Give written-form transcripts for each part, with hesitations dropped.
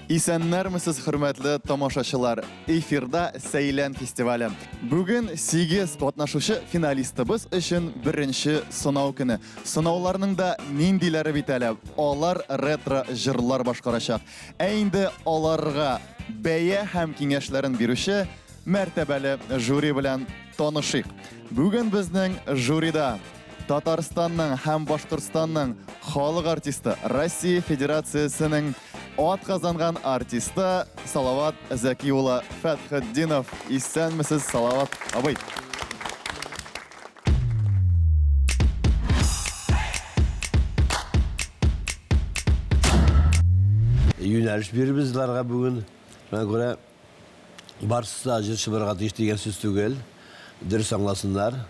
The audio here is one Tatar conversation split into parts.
Исәннәрмесез, хөрмәтле тамашачылар! Эфирда Сәйлән фестивале. Бүген 8 катнашучы финалистыбыз өчен беренче сынау көне. Сынауларның да ниндиләре бит әле. Алар ретро җырлар башкарачак. Ә инде аларга бәя һәм киңәшләрен бирүче мәртәбәле жюри белән танышыйк. Бүген безнең жюрида Татарстанның һәм Башкортстанның халык артисты, Россия Федерациясенең атказанган артисты Салават Зәки улы Фәтхетдинов. Исәнмесез, Салават абый. Юнәлеш бирербез аларга бүген. Шуңа күрә барысы да җырчы булырга тиеш дигән сүз түгел. Дөрес аңласыннар.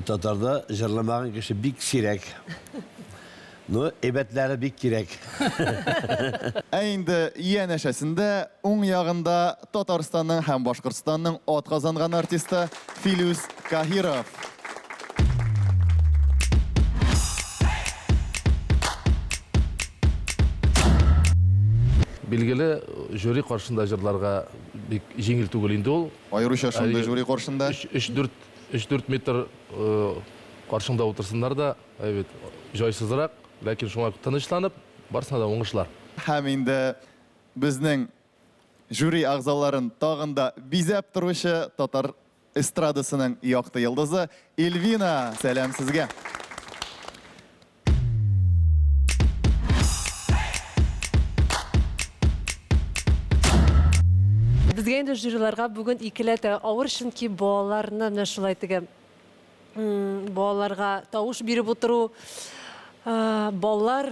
Татарда җырламаган кеше бик сирәк. Ну, әйбәтләре бик кирәк. Ә инде янәшәсендә, уң ягында Татарстанның һәм Башкортстанның атказанган артисты Филүс Каһиров. Билгеле, жюри каршында җырларга бик җиңел түгел инде ул. Аеруча шундый жюри каршында. Өч-дүрт метр каршыңда утырсыннар да, әй бит, җайсызрак, ләкин шуңа тынычланып, барысына да уңышлар. Һәм инде безнең жюри әгъзаларын тагын да бизәп торучы татар эстрадасының якты йолдызы Эльвина! Сәлам сезгә! Безгә инде жюриларга бүген икеләтә авыр, чөнки балаларны менә шулай теге балаларга тавыш биреп утыру, баллар,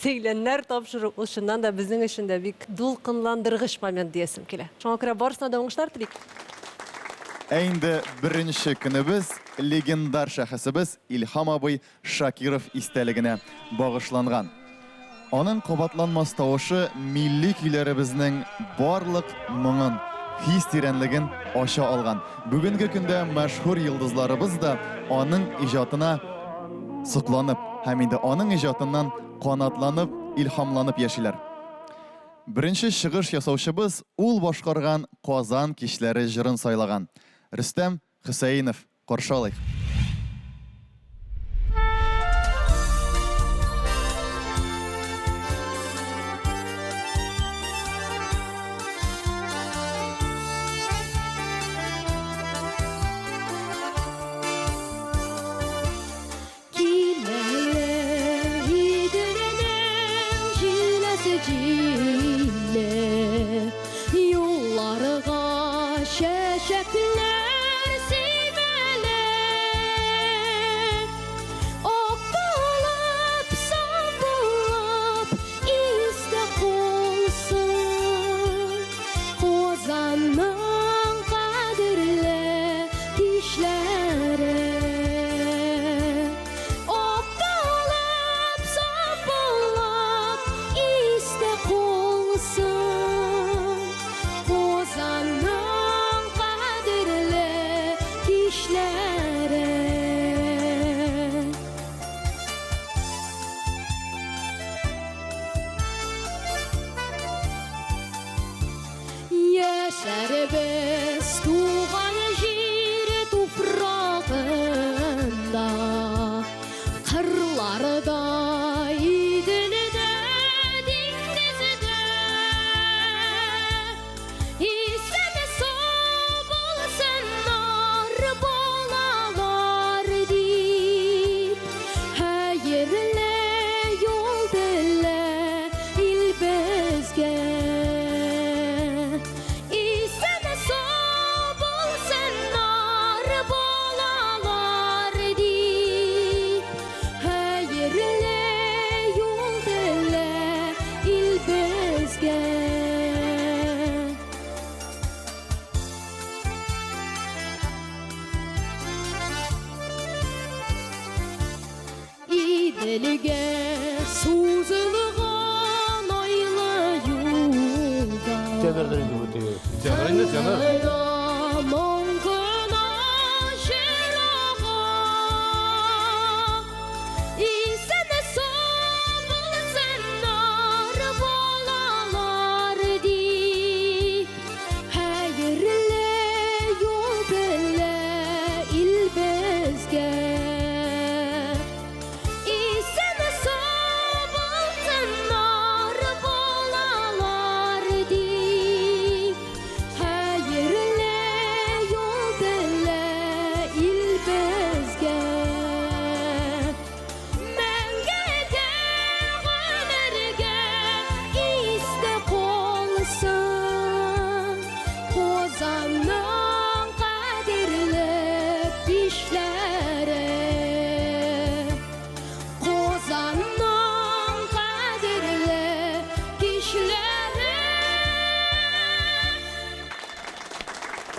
сәйләннәр тапшыру, ул чыннан да безнең өчен дә бик дулкынландыргыч момент диясем килә. Шуңа күрә барысына да уңышлар телик. Ә инде беренче көнебез легендар шәхесебез Илһам абый Шакиров истәлегенә багышланган. Аның кабатланмас тавышы милли көйләребезнең барлык моңын, хис тирәнлеген ача алган. Бүгенге көндә мәшһүр йолдызларыбыз да аның иҗатына сокланып һәм инде аның иҗатыннан канатланып, илһамланып яшиләр. Беренче чыгыш ясаучыбыз ул башкарган Казан кичләре җырын сайлаган. Рөстәм Хөсәенов. Каршы алыйк. Киләләр Иделенең җиләсе җиле, Юлларга чәчәкләр сибәлә. Ак булып, саф булып истә калсын Казанның кадерле кичләре. Ак булып, саф булып истә калсын Казанның кадерле кичләре. Яшәрбез туган җир туфрагында, Кырларда, Иделдә, диңгездә. Исән-сау булсыннар балалар дип, Хәерле юл телә ил безгә. Исән-сау булсыннар балалар дип, Хәерле юл телә ил безгә. Иделгә сузылган айлы юлда. Тенордыр инде бу теге. Тенор инде, тенор. Моң гына җыр ага. Исән-сау булсыннар балалар.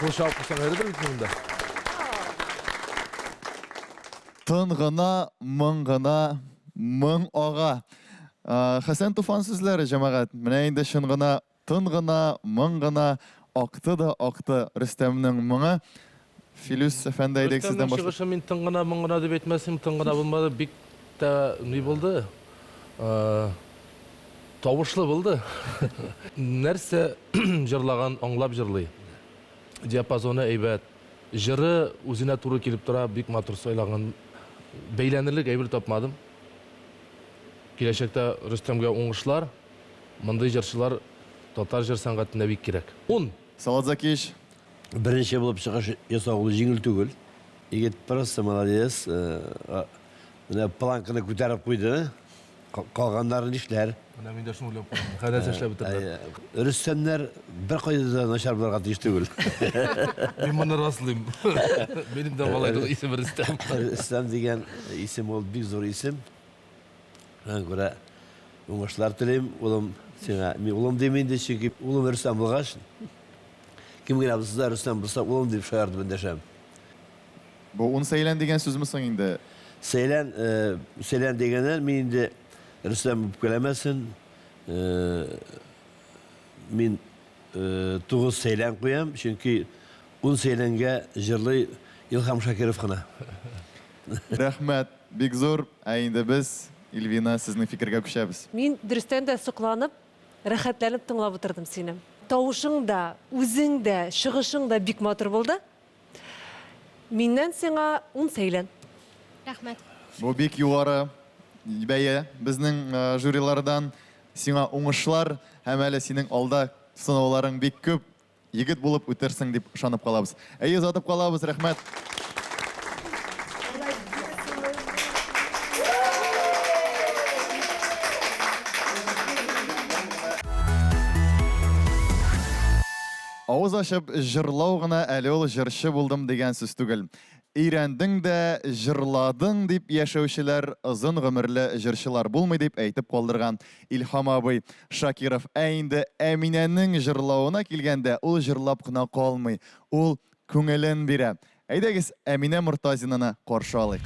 Кул чабып куйсаң әйбәт бит монда. Тын гына, моң гына, моң ага. Хәсән Туфан сүзләре, җәмәгать. Менә инде чын гына, тын гына, моң гына акты да акты Рөстәмнең моңы. Филүс әфәнде, әйдәгез сездән Рөстәмнең башлыйк. чыгышы мин тын гына, моң гына дип әйтмәсем, тын гына булмады, бик тә ни булды. Тавышлы булды. Нәрсә җырлаган, аңлап җырлый. Диапазоны әйбәт. Җыры үзенә туры килеп тора, бик матур сайлаган. Бәйләнерлек әйбер тапмадым. Киләчәктә Рөстәмгә уңышлар. Мондый җырчылар татар җыр сәнгатендә бик кирәк. 10. Салават Закиевич. Беренче булып чыгыш ясау ул җиңел түгел. Егет просто молодец. Менә планканы күтәреп куйды. Калганнары нишләр? Менә мин дә шуны уйлап калдым. Хәзер нәрсә эшләп бетерделәр? Рөстәмнәр беркайда да начар булырга тиеш түгел. Мин моны раслыйм. Минем дә малайның исеме Рөстәм. Рөстәм дигән исем ул бик зур исем. Шуңа күрә уңышлар телим, улым, сиңа. Мин улым дим инде, чөнки улым Рөстәм булгач, кем генә булса да, Рөстәм булса, улым дип шаяртып эндәшәм. Бу ун сәйлән дигән сүзме соң инде? Сәйлән, сәйлән дигәннән мин инде Рөстәм үпкәләмәсен, мин 9 сәйлән куям, чөнки 10 сәйләнгә җырлый Илһам Шакиров кына. Рәхмәт, бик зур. Ә инде без, Ильвина, сезнең фикергә күчәбез. Мин дөрестән дә сокланып, рәхәтләнеп тыңлап утырдым сине. Тавышың да, үзең дә, чыгышың да бик матур булды. Миннән сиңа 10 сәйлән. Рәхмәт. Бу бик югары бәя безнең жюрилардан. Сиңа уңышлар һәм әле синең алда сынауларың бик күп. Егет булып үтерсең дип ышанып калабыз. Әйе, озатып калабыз, рәхмәт. Авыз ачып җырлау гына әле ул җырчы булдым дигән сүз түгел. Өйрәндең дә, җырладың дип яшәүчеләр озын гомерле җырчылар булмый дип әйтеп калдырган Илһам абый Шакиров. Ә инде Әминәнең җырлавына килгәндә, ул җырлап кына калмый, ул күңелен бирә. Әйдәгез, Әминә Мортазинаны каршы алыйк.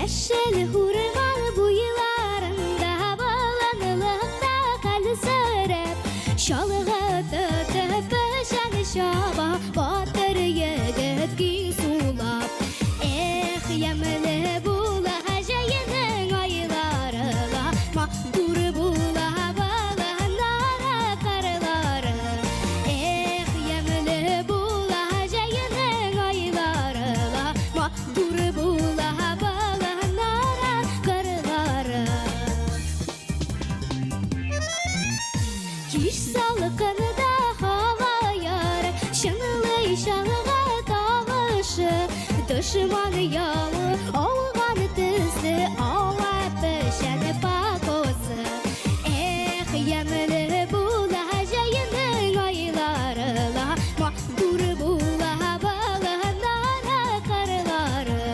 Яшел урман буйларында баланлыкта хәл сөреп, чалгы тотып печән чаба, батыр егет киң сулап. Эх, ямьле була җәйнең айлары ла, матур була баланнары, кырлары. Эх, ямьле була җәйнең айлары ла, матур була баланнары, кырлары. Кич салкында һава ярык, чыңлый чалгы тавышы, дошман явы ауган төсле ава печән пакосы. Эх, ямьле була җәйнең айлары ла, матур була баланнары, кырлары.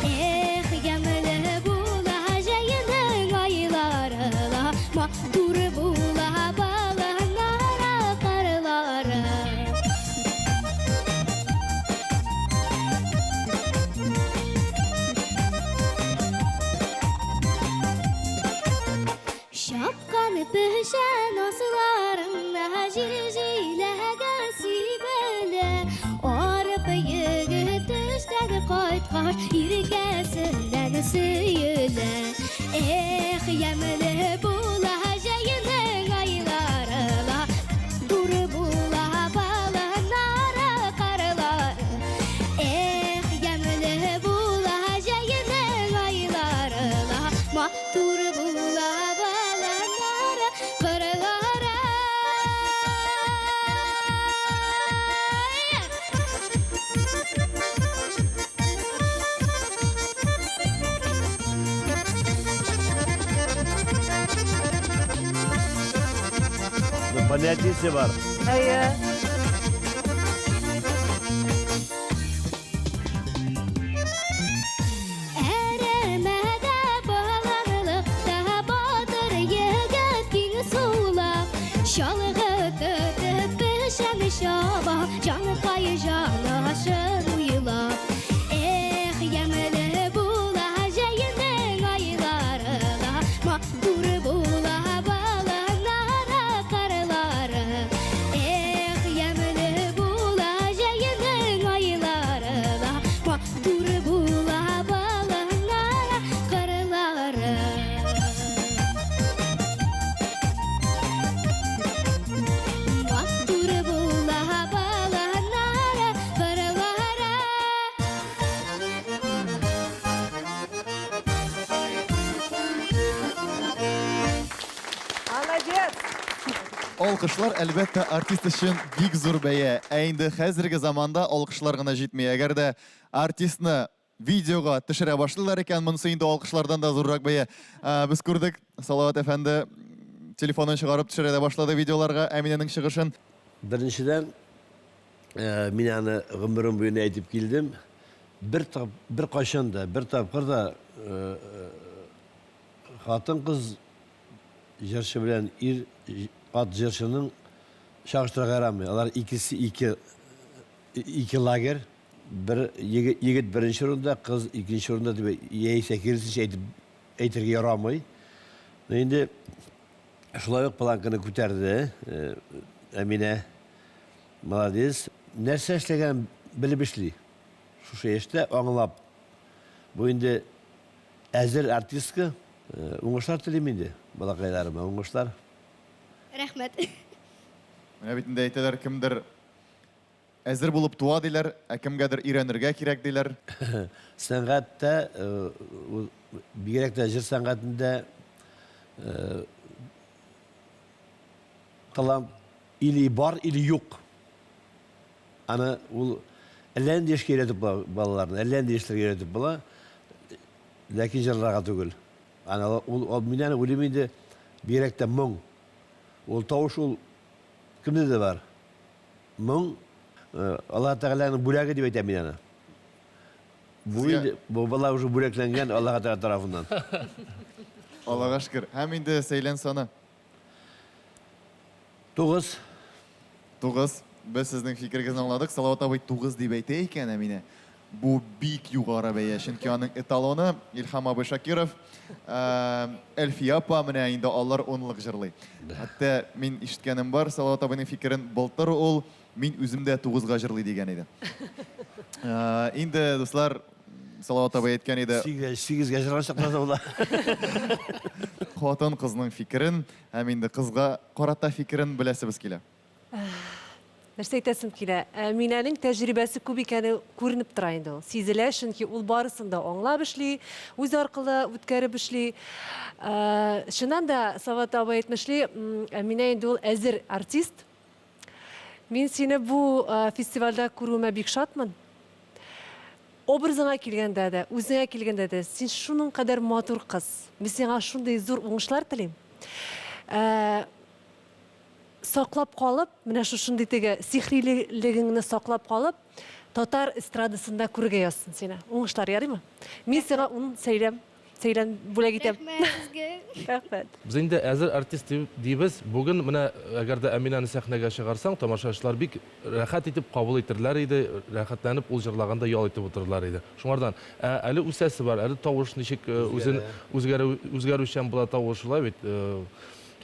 Эх, ямьле була җәйнең айлары ла, матур була баланнары, кырлары. Чапкан печән асларында җил җиләге сибелә. Арып егет эштән кайткач, иркәсеннән сөелә. Эх, ямьле була җәйнең айлары ла, матур була баланнары, кырлары. Эх, ямьле була җәйнең айлары ла, матур була баланнары, кырлары. Понятиесе бар. Әйе. Әрәмәдә баланлыкта батыр егет киң сулап, чалгы тотып печән чаба, җанкай җанашын уйлап. Эх, ямьле була җәйнең айлары да, матур була баланнары, кырлары. Эх, ямьле була җәйнең айлары да, матур була баланнары, кырлары. Матур була баланнары, кырлары. Молодец! Алкышлар, әлбәттә, артист өчен бик зур бәя. Ә инде хәзерге заманда алкышлар гына җитми. Әгәр дә артистны видеога төшерә башлыйлар икән, монысы инде алкышлардан да зуррак бәя. Без күрдек, Салават әфәнде телефонын чыгарып төшерә дә башлады видеоларга Әминәнең чыгышын. Беренчедән, мин аны гомерем буена әйтеп килдем. Бер тап, бер кайчан да, бер тапкыр да хатын-кыз җырчы белән ир ат җырчының чагыштырырга ярамый. Алар икесе ике ике лагерь. Бер егет, егет беренче урында, кыз икенче урында дип яисә киресенчә әйтеп әйтергә ярамый. Ну инде шулай ук планканы күтәрде Әминә. Молодец. Нәрсә эшләгәнен белеп эшли. Шушы яшьтә аңлап. Бу инде әзер артистка. Уңышлар телим инде балакайларыма, уңышлар. Рәхмәт. Менә бит инде әйтәләр, кемдер әзер булып туа диләр, ә кемгәдер өйрәнергә кирәк диләр. Сәнгатьтә, бигрәк тә җыр сәнгатендә талант или бар, или юк. Аны ул әллә нинди эшкә өйрәтеп була балаларны, әллә нинди эшләргә өйрәтеп була, ләкин җырларга түгел. Аны ул, ул мин аны уйлыйм инде, бигрәк тә моң. Ул тавыш ул кемдә дә бар. Моң Аллаһ Тәгаләнең бүләге дип әйтәм мин аны. Бу инде, бу бала уже бүләкләнгән Аллаһ Тәгалә тарафыннан. Аллага шөкер. Һәм инде сәйлән саны. 9. 9. Без сезнең фикерегезне аңладык. Салават абый 9 дип әйтә икән, Әминә. Бу бик югары бәя, чөнки аның эталоны Илһам абый Шакиров, Әлфия апа, менә инде алар унлык җырлый. Хәтта мин ишеткәнем бар, Салават абыйның фикерен былтыр ул мин үзем дә тугызга җырлый дигән иде. Инде, дуслар, Салават абый әйткән иде. Сигезгә җырлаган чаклар да була. Хатын-кызның фикерен һәм инде кызга карата фикерен беләсебез килә. Нәрсә әйтәсем килә, Әминәнең тәҗрибәсе күп икәне күренеп тора инде ул. Сизелә, чөнки ул барысын да аңлап эшли, үз аркылы үткәреп эшли. Чыннан да, Салават абый әйтмешли, Әминә инде ул әзер артист. Мин сине бу фестивальдә күрүемә бик шатмын. Образыңа килгәндә дә, үзеңә килгәндә дә, син шуның кадәр матур кыз. Мин сиңа шундый зур уңышлар телим. Саклап калып, менә шушындый теге сихрилегеңне саклап калып, татар эстрадасында күрергә язсын сине. Уңышлар, ярыймы? Мин сиңа ун сәйләм, сәйлән бүләк итәм. Рәхмәт сезгә. Рәхмәт. Без инде әзер артист дибез. Бүген менә әгәр дә Әминәне сәхнәгә чыгарсаң, тамашачылар бик рәхәт итеп кабул итерләр иде, рәхәтләнеп ул җырлаганда ял итеп утырырлар иде. Шуңардан, ә әле үсәсе бар, әле тавыш ничек үзен үзгәрү, үзгәрүчән була тавыш, шулай бит.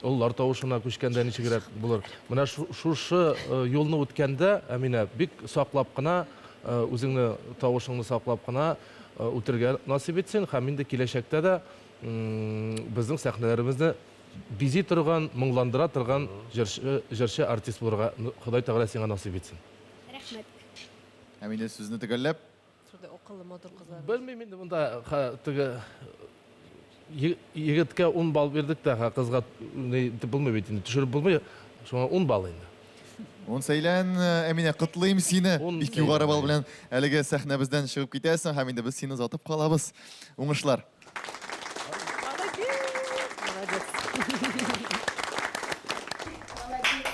Олылар тавышына күчкәндә ничегрәк булыр? Менә шушы юлны үткәндә, Әминә, бик саклап кына, үзеңне, тавышыңны саклап кына үтергә насыйп итсен һәм инде киләчәктә дә безнең сәхнәләребезне бизи торган, моңландыра торган җырчы, җырчы артист булырга Ходай Тәгалә сиңа насыйп итсен. Рәхмәт. Әминә сүзне төгәлләп. Шундый акыллы, матур кызлар. Белмим инде монда теге егеткә 10 балл бирдек тә, кызга ни итеп булмый бит инде, төшереп булмый. Шуңа 10 балл инде. Ун сәйлән, Әминә, котлыйм сине. Бик югары балл белән әлеге сәхнәбездән чыгып китәсең һәм инде без сине озатып калабыз. Уңышлар. Молодец! Молодец! Молодец!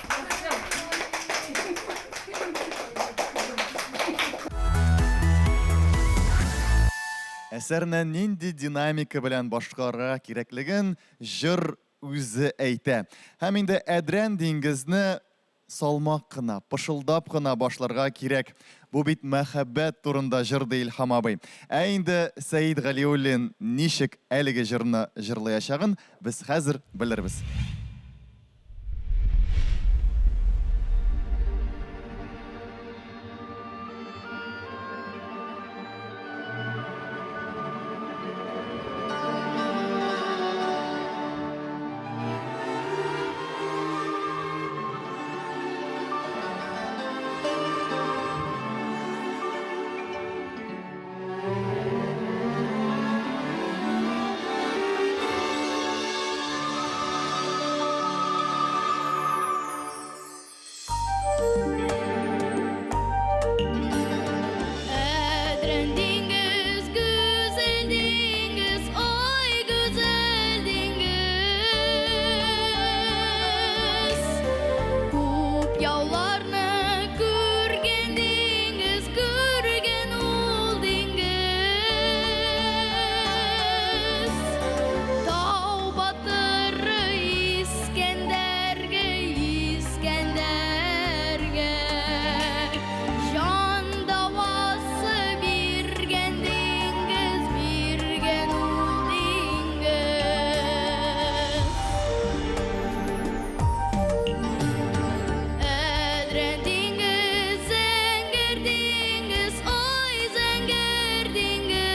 Әсәрне нинди динамика белән башкарырга кирәклеген җыр үзе әйтә. Һәм инде Әдрән диңгезне салмак кына, пышылдап кына башларга кирәк. Бу бит мәхәббәт турында җыр, ди Илһам абый. Ә инде Сәет Галиуллин ничек әлеге җырны җырлаячагын без хәзер белербез. Әдрән диңгез, гүзәл диңгез, ай гүзәл диңгез. Күп яуларны күргән диңгез, күргән ул диңгез. Тау батыры Искәндәргә, Искәндәргә җан дәвасы биргән диңгез, биргән ул диңгез. Әдрән диңгез, зәңгәр диңгез, ай зәңгәр диңгез.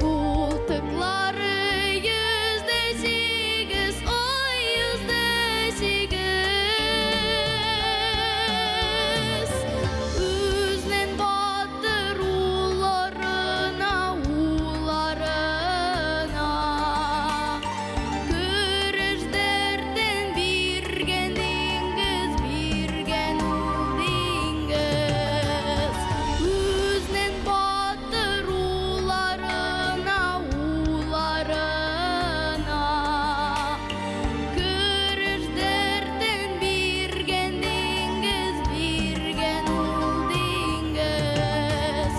Култыклары 108, ай 108. Үзнең батыр улларына, улларына көрәш дәртен биргән диңгез, биргән ул диңгез. Үзнең батыр улларына, улларына көрәш дәртен биргән диңгез, биргән ул диңгез.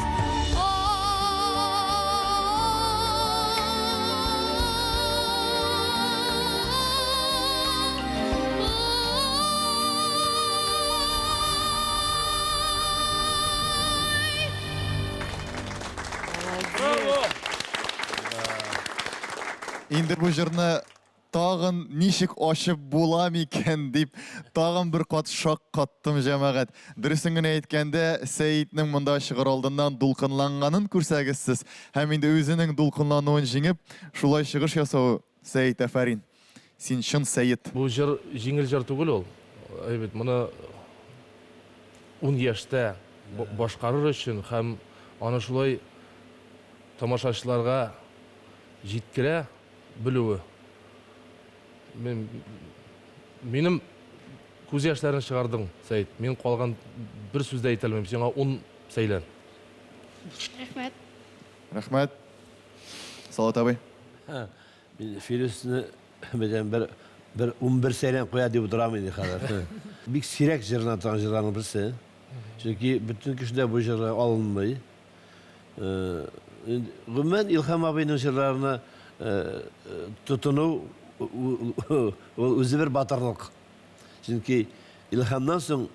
Инде бу җырны тагын ничек ачып була микән дип тагын бер кат шаккаттым, җәмәгать. Дөресен генә әйткәндә, Сәетнең монда чыгар алдыннан дулкынланганын күрсәгез сез һәм инде үзенең дулкынлануын җиңеп, шулай чыгыш ясавы, Сәет, афәрин. Син чын Сәет. Бу җыр җиңел җыр түгел ул. Әйбәт, моны 10 яшьтә башкарыр өчен һәм аны шулай тамашачыларга җиткерә белүе. Мин, минем күз яшьләрен чыгардың, Сәет. Мин калган бер сүз дә әйтә алмыйм. Сиңа 10 сәйлән. Рәхмәт. Рәхмәт. Салават абый. Мин Филүсне белән бер бер 11 сәйлән куя дип утырам инде хәзер. Бик сирәк җырлана торган җырларның берсе. Чөнки бөтен кеше дә бу җырга алынмый. Гомумән Илһам абыйның җырларына тотыну ул үзе бер батырлык. Чөнки Илһамнан соң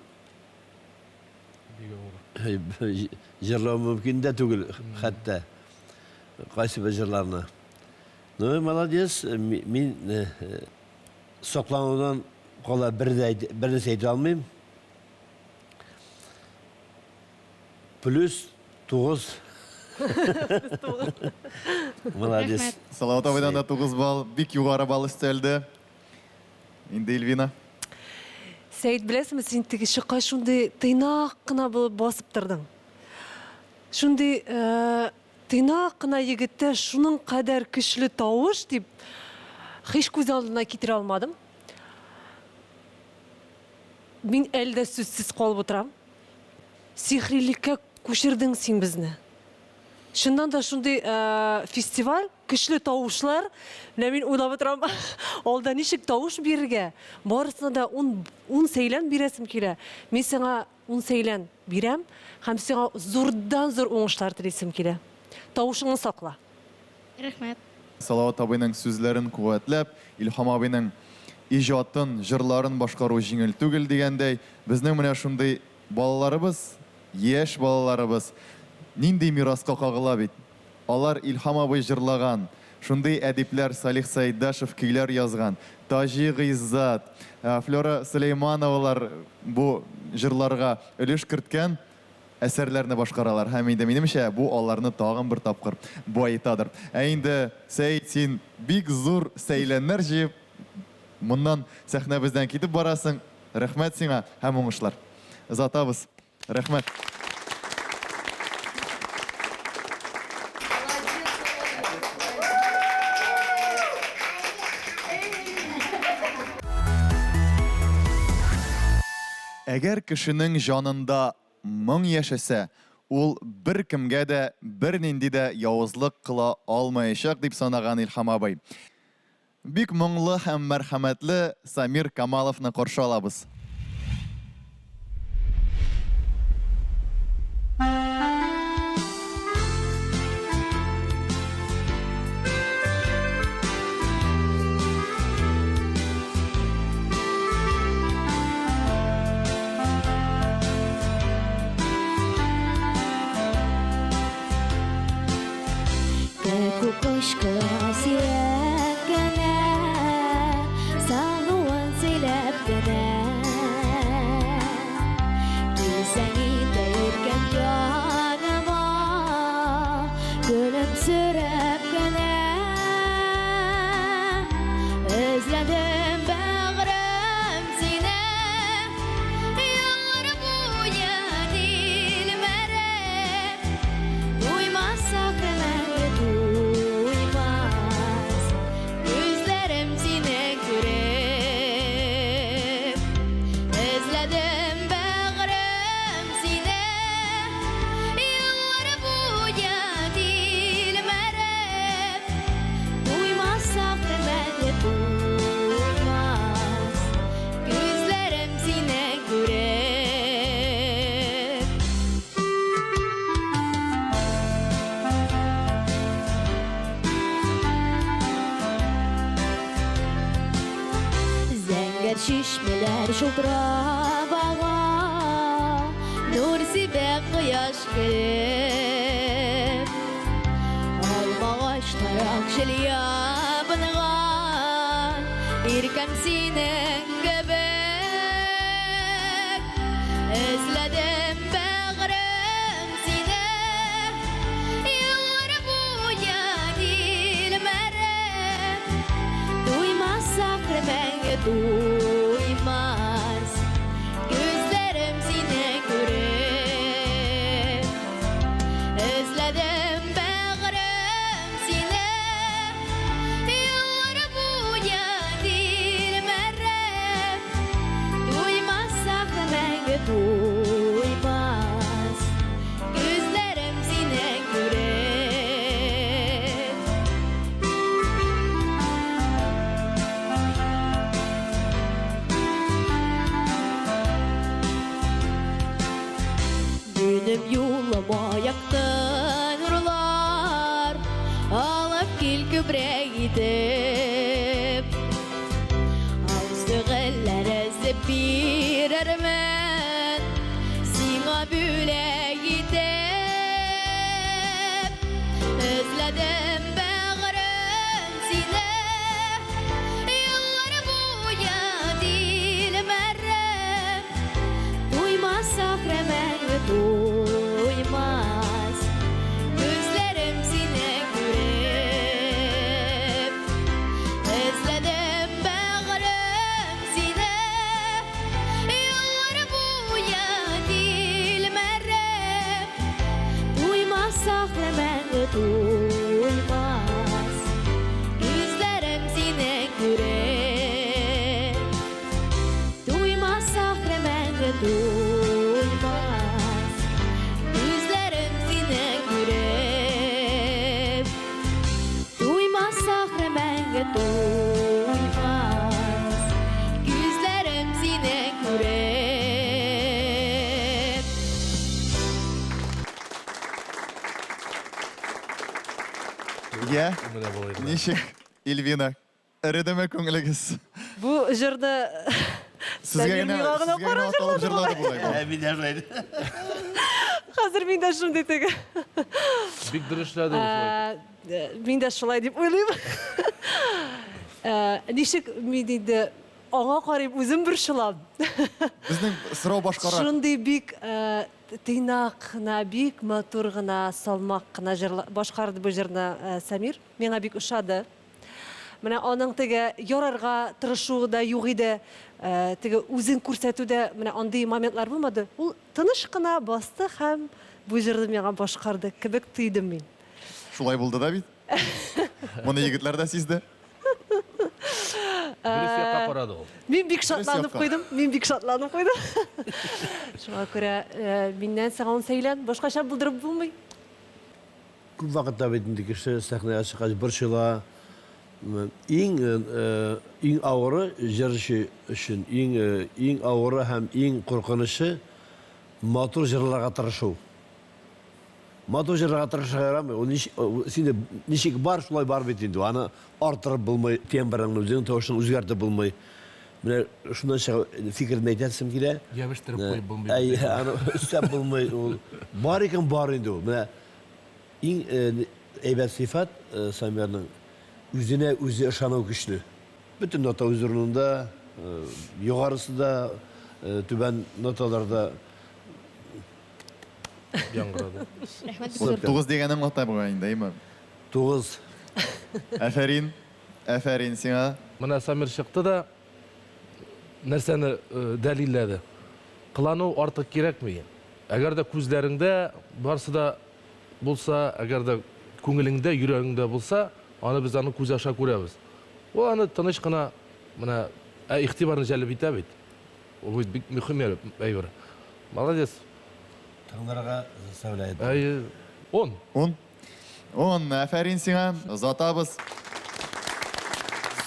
җырлау мөмкин дә түгел хәтта кайсы бер җырларны. Ну, молодец, мин сокланудан кала бер дә бер нәрсә әйтә алмыйм. Плюс 9. Молодец. Рәхмәт. Салават абыйдан да 9 балл, бик югары балл өстәлде. Инде Эльвина. Сәет, беләсеңме, син теге чыккач шундый тыйнак кына булып басып тордың. Шундый тыйнак кына егеттә шуның кадәр көчле тавыш дип һич күз алдына китерә алмадым. Мин әле дә сүзсез калып утырам. Сихрилеккә күчердең син безне. Чыннан да шундый фестиваль, көчле тавышлар. Менә мин уйлап утырам, алда ничек тавыш бирергә? Барысына да ун, ун сәйлән бирәсем килә. Мин сиңа ун сәйлән бирәм һәм сиңа зурдан-зур уңышлар телисем килә. Тавышыңны сакла. Рәхмәт. Салават абыйның сүзләрен куәтләп, Илһам абыйның иҗатын, җырларын башкару җиңел түгел дигәндәй, безнең менә шундый балаларыбыз, яшь балаларыбыз нинди мираска кагыла бит. Алар Илһам абый җырлаган, шундый әдипләр Салих Сәйдәшев көйләр язган, Таҗи Гыйззат, Флера Сөләймановалар бу җырларга өлеш керткән әсәрләрне башкаралар. Һәм инде минемчә, бу аларны тагын бер тапкыр баетадыр. Ә инде, Сәет, син бик зур сәйләннәр җыеп, моннан сәхнәбездән китеп барасың. Рәхмәт сиңа һәм уңышлар. Озатабыз. Рәхмәт. Әгәр кешенең җанында моң яшәсә, ул беркемгә дә бернинди дә явызлык кыла алмаячак, дип санаган Илһам абый. Бик моңлы һәм мәрхәмәтле Самир Камаловны каршы алабыз. Кукушка сирәк кенә, Сагынуын сөйләп кенә. Килсәң инде иркәм яныма, Көлемсерәп кенә. Эзләдем бәгърем сине, Еллар буе тилмереп. Туймас ахры мәңге туймас, Күзләрем сине күреп. Эзләдем бәгърем сине, Еллар буе тилмереп. Туймас ахры мәңге туймас, Күзләрем сине күреп. Зәңгәр чишмәләр шылтырап ага, Нур сибә кояш көлеп. Алмагачлар акшел ябынган, Иркәм синең кебек. Эзләдем бәгърем сине, Еллар буе тилмереп. Туймас ахры мәңге туймас, Күзләрем сине күреп. Эзләдем бәгърем сине, Еллар буе тилмереп. Туймас ахры мәңге туймас, Күзләрем сине күреп. Минем юлыма якты нурлар Алып кил күбрәк итеп. Алсу гөлләр өзеп бирермен Сиңа бүләк итеп. Эзләдем бәгърем сине, Еллар буе тилмереп. Туймас ахры мәңге туймас, Күзләрем сине күреп. Эзләдем бәгърем сине, Еллар буе тилмереп. Туймас ахры мәңге туймас, Күзләрем сине күреп. Туймас ахры мәңге туймас, Күзләрем сине күреп. Я, Менә болай гына. ничек, Эльвина, эредеме күңелегез? Бу җырны Сезгә Сәмир генә, миңа гына сезгә генә карап аталып җырлады җырлады болай бу. Ә, мин дә шулай. Хәзер мин дә шундый теге. Бик дөрес эшләде ул шулай. Мин дә шулай дип уйлыйм. Ничек мин инде аңа карыйм, үзем борчылам. Безнең сорау башкарак. Шундый бик тыйнак кына, бик матур гына, салмак кына җырла, башкарды бу җырны Самир. Миңа бик ошады. Менә аның теге ярарга тырышуы да юк иде, теге үзен күрсәтү дә менә андый моментлар булмады. Ул тыныч кына басты һәм бу җырны миңа башкарды кебек тойдым мин. Шулай булды да бит. Моны егетләр дә сизде. Дөрес якка карады ул. Мин бик шатланып куйдым. Мин бик шатланып куйдым. Шуңа күрә миннән сиңа ун сәйлән, башкача булдырып булмый. Күп вакытта бит инде кеше сәхнәгә чыккач борчыла. Иң иң авыры җырчы өчен, иң иң авыры һәм иң куркынычы матур җырларга тырышу. Матур җырларга тырышырга ярамый. Ул нич, сине ничек бар, шулай бар бит инде. Аны арттырып булмый, тембрыңны, үзеңнең тавышыңны үзгәртеп булмый. Менә шуннан чыгып фикерне әйтәсем килә. Ябештырып куеп булмый. Әйе, аны өстәп булмый. Ул бар икән, бар инде ул. Менә иң әйбәт сыйфат Самирның үзенә үзе ышану көчле. Бөтен нота үз урынында, югарысы да, түбән ноталар да яңгырады. Рәхмәт. 9 дигәнең аңлата бугай инде, әйме? 9. Афәрин. Афәрин сиңа. Менә Самир чыкты да нәрсәне дәлилләде. Кылану артык кирәкми. Әгәр дә күзләреңдә барсы да булса, әгәр дә күңелеңдә, йөрәгеңдә булса, аны без аны күз аша күрәбез. Ул аны тыныч кына менә игътибарны җәлеп итә бит. Ул бит бик мөһим әйбер. Молодец. Тыңларга заставляет. Әйе, 10. 10. 10, афәрин сиңа. Озатабыз.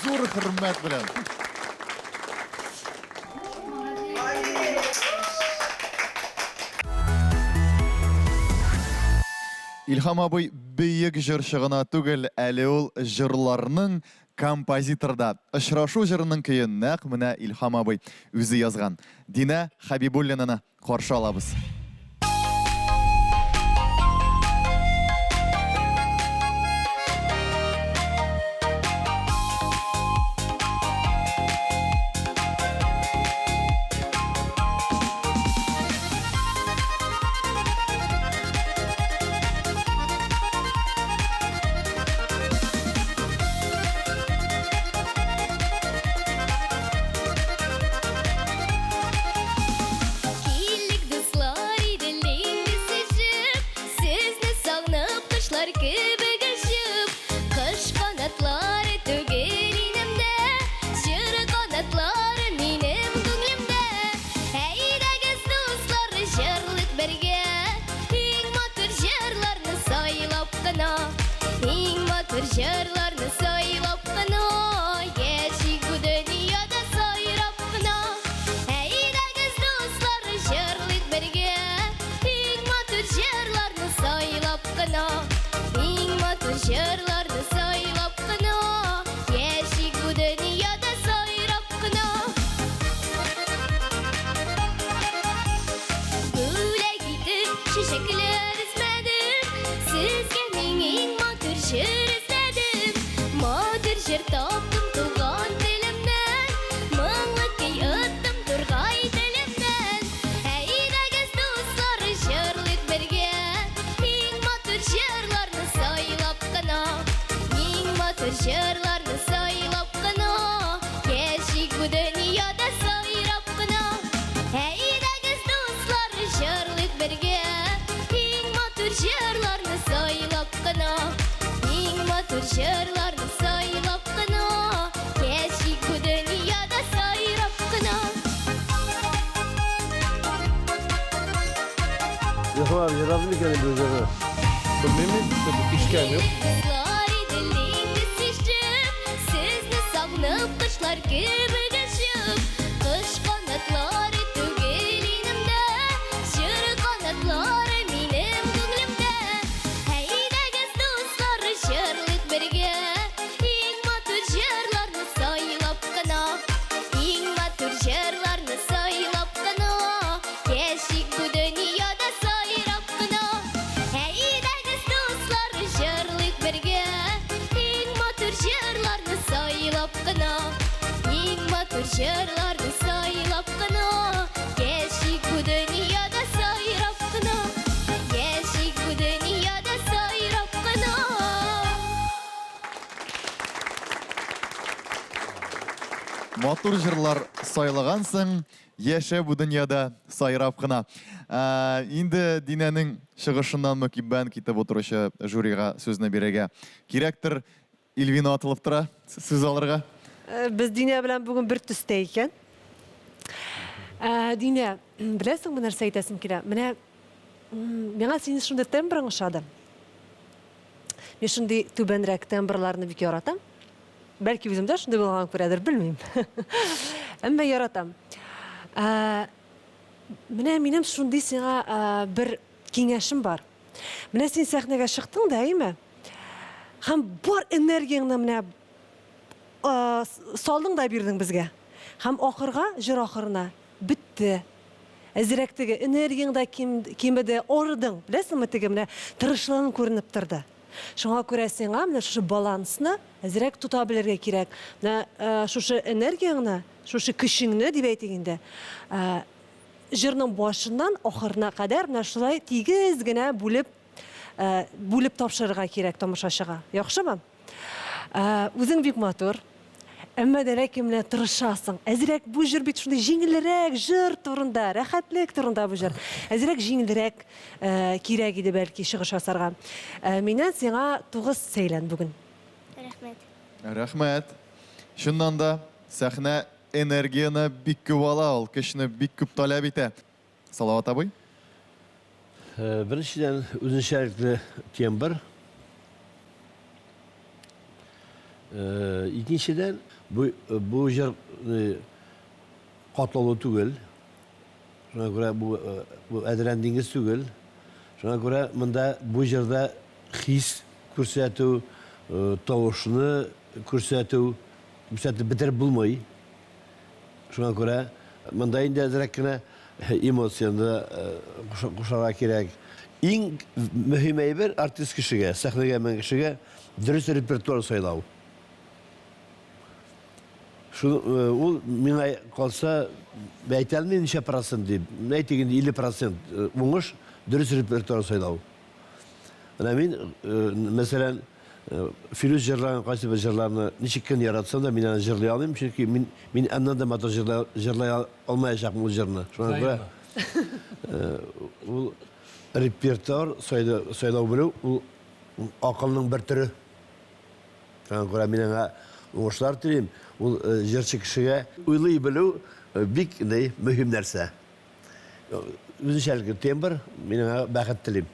Зур хөрмәт белән. Илһам абый бөек җырчы гына түгел, әле ул җырларның композиторы да. Очрашу җырының көен нәкъ менә Илһам абый үзе язган. Динә Хәбибуллинаны каршы алабыз. Килдек, дуслар, Идел диңгезе җып, Сезне сагынып, кошлар кебек очып. Кош канатлары түгел инемдә, Җыр канатлары минем күңлемдә. Әйдәгез, дуслар, җырлыйк бергә, Иң матур җырларны сайлап кына. Иң матур җырларны сайлап кына, Яшик бу дөньяда сайрап кына. Әйдәгез, дуслар, җырлыйк бергә, Иң матур җырларны сайлап кына. Иң матур җырларны сайлап кына, Яшик бу дөньяда сайрап кына. Бүләк итеп чәчәкләр эзләдем, Сезгә мин иң матур җыр эзләдем. Матур җыр таптым туган телемнән, Моңлы көй оттым тургай телемнән. Әйдәгез, дуслар, җырлыйк бергә, Иң матур җырларны сайлап кына. Иң матур җырларны сайлап кына, Яшик бу дөньяда сайрап кына. Әйдәгез, дуслар, җырлыйк бергә, Иң матур җырларны сайлап кына. Иң матур җырларны сайлап кына, Яшик бу дөньяда сайрап кына. Илһам абый җырлады микән инде бу җырны? Белмим мин, ишеткәнем юк. Дуслар, Идел диңгезе ишеп, Сезне сагынып, кошлар кебек очып. Кош канатлары түгел инемдә, Җыр канатлары минем күңлемдә. Әйдәгез, дуслар, җырлыйк бергә. Матур җырларны сайлап кына, Яшик бу дөньяда сайрап кына, Яшик бу дөньяда сайрап кына. Матур җырлар сайлагансың, яшә бу дөньяда сайрап кына. Ә, инде Динәнең чыгышыннан мөкиббән китеп утыручы жюрига сүзне бирергә кирәктер. Ильвина атылып тора сүз алырга. Э, без Динә белән бүген бер төстә икән. Ә, Динә, беләсеңме нәрсә әйтәсем килә? Менә миңа синең шундый тембрың ошады. Мин шундый түбәнрәк тембрларны бик яратам. Бәлки үзем дә шундый булган күрәдер, белмим. Әмма яратам. Ә, менә минем шундый сиңа бер киңәшем бар. Менә син сәхнәгә чыктың да, әйме? Һәм бар энергияңне менә салдың да бирдең безгә. Һәм ахырга, җыр ахырына бетте. Әзрәк теге энергияң дә кимеде, арыдың. Беләсеңме, теге менә тырышлыгың күренеп торды. Шуңа күрә сиңа менә шушы балансны әзрәк тота белергә кирәк. Менә шушы энергияңне, шушы көчеңне дип әйтик инде, җырның башыннан ахырына кадәр менә шулай тигез генә бүлеп бүлеп тапшырырга кирәк тамашачыга. Яхшымы? Үзең бик матур. Әмма дә ләкин менә тырышасың. Әзрәк бу җыр бит шундый җиңелрәк җыр турында, рәхәтлек турында бу җыр. Әзрәк җиңелрәк кирәк иде бәлки чыгыш ясарга. Миннән сиңа 9 сәйлән бүген. Рәхмәт. Рәхмәт. Чыннан да, сәхнә энергияне бик күп ала, ул көчне бик күп таләп итә. Салават абый? Беренчедән, үзенчәлекле тембр. Икенчедән, бу, бу җыр катлаулы түгел. Шуңа күрә бу, бу Әдрән диңгез түгел. Шуңа күрә монда бу җырда хис күрсәтү, тавышны күрсәтү, күрсәтеп бетереп булмый. Шуңа күрә монда инде әзрәк кенә эмоцияне дә кушарга кирәк. Иң мөһим әйбер артист кешегә, сәхнәгә менгән кешегә дөрес репертуар сайлау. Шул ул миңа калса, әйтә алмыйм ничә процент дип. Әйтик инде 50 процент уңыш дөрес репертуар сайлау. Менә мин, мәсәлән, Филүс җырлаган кайсы бер җырларны ничек кенә яратсам да, мин аны җырлый алмыйм, чөнки мин мин аннан да матур җырлай җырлай алмаячакмын ул җырны. Шуңа күрә ул репертуар сайлау сайлау белү ул акылның бер төре. Шуңа күрә мин аңа уңышлар телим. Ул җырчы кешегә уйлый белү бик ни мөһим нәрсә. Үзенчәлекле тембр, мин аңа бәхет телим.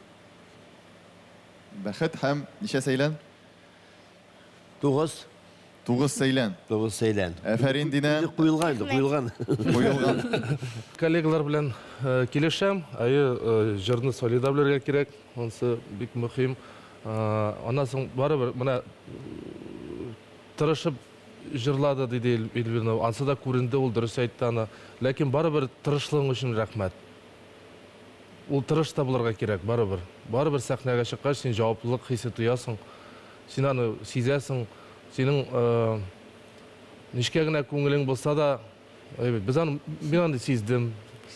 Бәхет һәм ничә сәйлән? Тугыз. Тугыз сәйлән. Тугыз сәйлән. Әфәрин, Динә. Инде куелган инде, куелган. Куелган. Коллегалар белән килешәм. Әйе, җырны сайлый да белергә кирәк. Монысы бик мөһим. Аннан соң барыбер менә тырышып җырлады, диде Эльвина. Ансы да күренде, ул дөрес әйтте аны. Ләкин барыбер тырышлыгың өчен рәхмәт. Ул тырыш та булырга кирәк, барыбер. Барыбер сәхнәгә чыккач, син җаваплылык хисе тоясың. Син аны сизәсең. Синең нечкә генә күңелең булса да, әйбәт. Без аны, мин аны сиздем.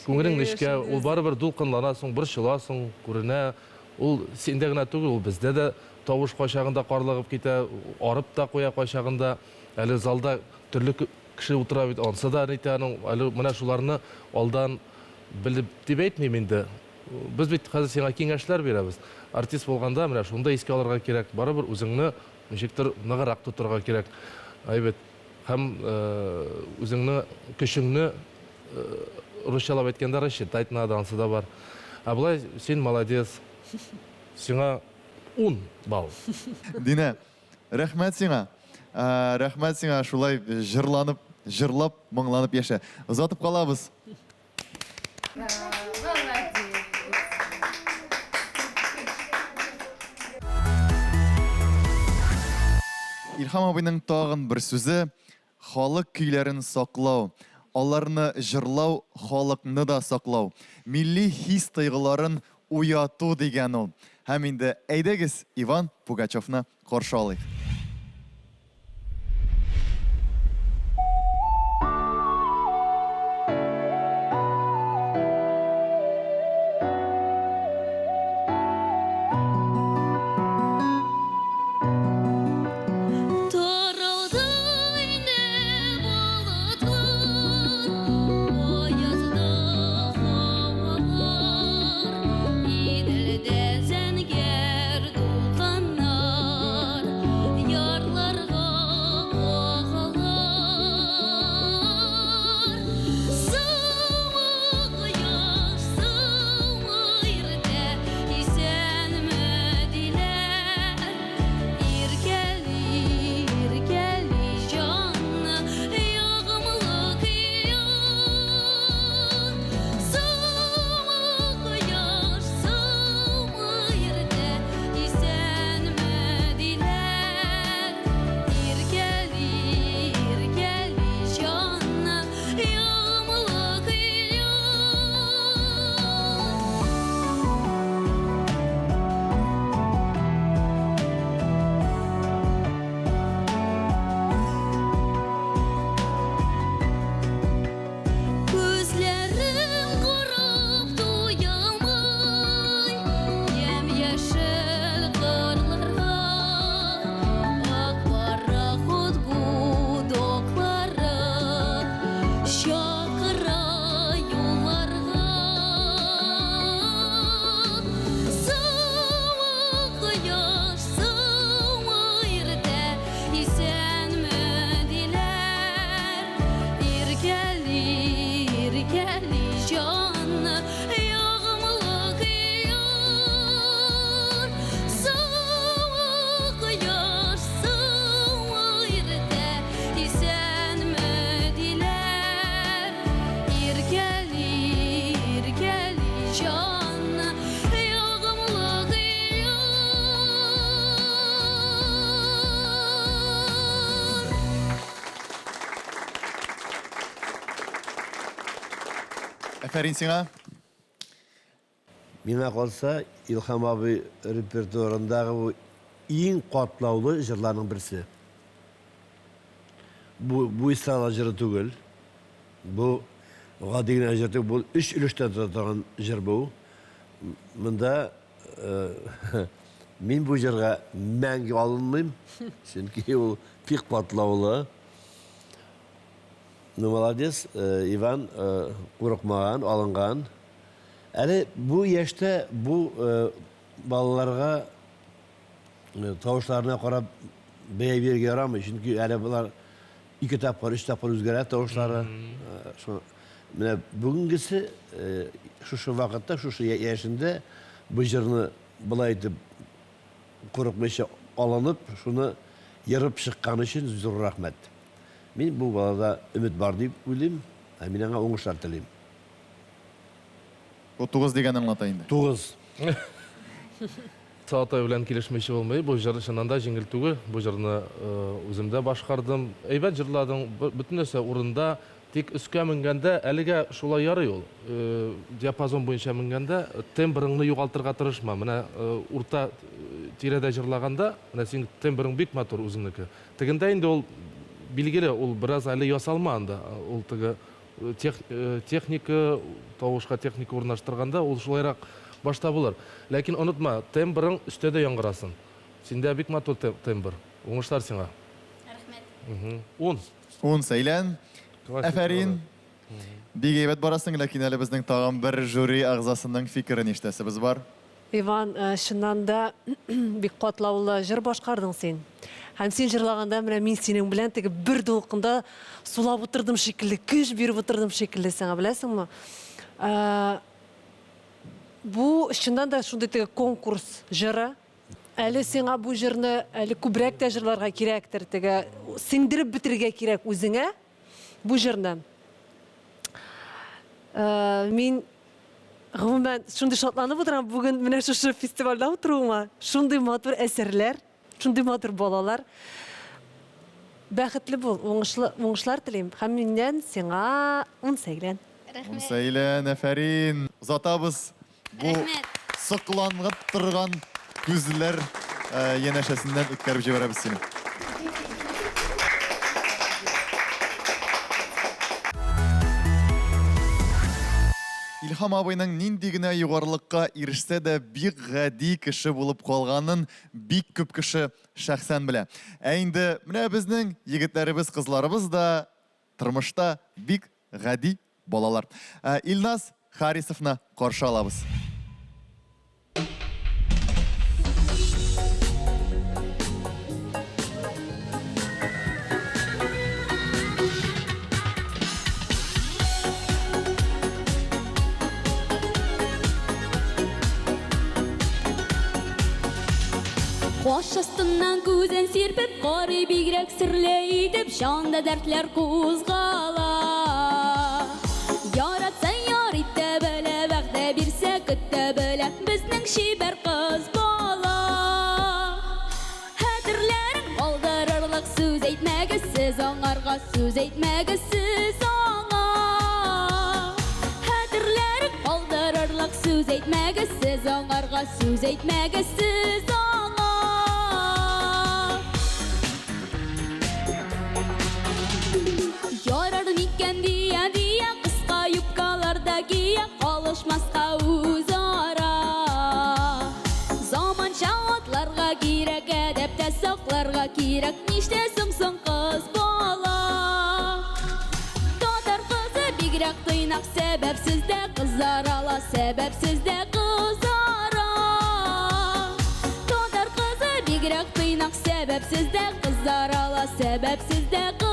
Күңелең нечкә, ул барыбер дулкынланасың, борчыласың, күренә. Ул синдә генә түгел, ул бездә дә тавыш кайчагында карлыгып китә, арып та куя кайчагында. Әле залда төрле кеше утыра бит, ансы да нитә аның. Әле менә шуларны алдан Белеп дип әйтмим инде. Без бит хәзер сиңа киңәшләр бирәбез. Артист булганда менә шуны да искә алырга кирәк. Барыбер үзеңне ничектер ныграк тотырга кирәк. Әйбәт. Һәм үзеңне, көчеңне русчалап әйткәндә рассчитать надо, ансы да бар. Ә болай син молодец. Сиңа ун балл. Динә, рәхмәт сиңа. Рәхмәт сиңа, шулай җырланып, җырлап, моңланып яшә. Озатып калабыз. Илһам абыйның тагын бер сүзе, халык көйләрен саклау, аларны җырлау халыкны да саклау, милли хис-тойгыларын уяту дигән ул. Һәм инде әйдәгез Иван Пугачевны каршы алыйк. Әфәрин сиңа. Миңа калса, Илһам абый репертуарындагы бу иң катлаулы җырларның берсе. Бу, бу эстрада җыры түгел. Бу гади генә җыр түгел, бу өч өлештән тора торган җыр бу. Монда э, мин бу җырга мәңге алынмыйм, чөнки ул бик катлаулы. Ну, молодец, э, Иван, э, курыкмаган, алынган. Әле бу яшьтә бу э, балаларга тавышларына карап бәя бирергә ярамый, чөнки әле болар ике тапкыр, өч тапкыр үзгәрә тавышлары. Менә бүгенгесе шушы вакытта, шушы яшендә бу җырны болай итеп курыкмыйча алынып, шуны ерып чыккан өчен зур рәхмәт. Мин бу балада өмет бар дип уйлыйм, ә мин аңа уңышлар телим. Бу 9 дигәнне аңлата инде. 9. Саатай белән килешмичә булмый. Бу җыр чыннан да җиңел түгел. Бу җырны үзем дә башкардым. Әйбәт җырладың, бөтен нәрсә урында. Тик өскә менгәндә, әлегә шулай ярый ул. Диапазон буенча менгәндә, тембрыңны югалтырга тырышма. Менә урта тирәдә җырлаганда, менә синең тембрың бик матур үзеңнеке. Тегендә инде ул, билгеле, ул бераз әле ясалма анда. Ул теге техника, тавышка техника урнаштырганда ул шулайрак башта булыр. Ләкин онытма, тембрың өстә дә яңгырасын. Синдә бик матур тембр. Уңышлар сиңа. Рәхмәт. Ун. Ун, Сәйлән. Әфәрин. Бик әйбәт барасың, ләкин әле безнең тагын бер жюри әгъзасының фикерен ишетәсебез бар. Иван, чыннан да бик катлаулы җыр башкардың син. Һәм син җырлаганда менә мин синең белән теге бер дулкында сулап утырдым шикелле, көч биреп утырдым шикелле сиңа, беләсеңме? Бу чыннан да шундый теге конкурс җыры. Әле сиңа бу җырны әле күбрәк тә җырларга кирәктер, теге сеңдереп бетерергә кирәк үзеңә бу җырны. Мин гомумән шундый шатланып утырам бүген менә шушы фестивальдә утыруыма. Шундый матур әсәрләр, шундый матур балалар. Бәхетле бул, уңышлы, уңышлар телим. Һәм миннән сиңа ун сәйлән. Ун сәйлән, әфәрин. Озатабыз бу сокланып торган күзләр янәшәсеннән үткәреп җибәрәбез сине. Илһам абыйның нинди генә югарылыкка ирешсә дә, бик гади кеше булып калганын бик күп кеше шәхсән белә. Ә инде менә безнең егетләребез, кызларыбыз да тормышта бик гади балалар. Илназ Харисовны каршы алабыз. Каш астыннан күзен сирпеп карый бигрәк серле итеп җанда дәртләр кузгала. Яратса яр итә белә, вәгъдә бирсә көтә белә безнең чибәр кыз бала. Хәтерләрен калдырырлык сүз әйтмәгез сез аңарга, сүз әйтмәгез сез аңа. Хәтерләрен калдырырлык сүз әйтмәгез сез аңарга, сүз әйтмәгез сез аңа. Ярар микән дия дия, кыска юбкалар да кия, калышмаска үзара. Заманча атларга кирәк, әдәптә сакларга кирәк, нишләсең соң кыз бала? Татар кызы бигрәк тыйнак, сәбәпсез дә кызара ала, сәбәпсез дә кызара. Татар кызы бигрәк тыйнак, сәбәпсез дә кызара ала, сәбәпсез дә кызара.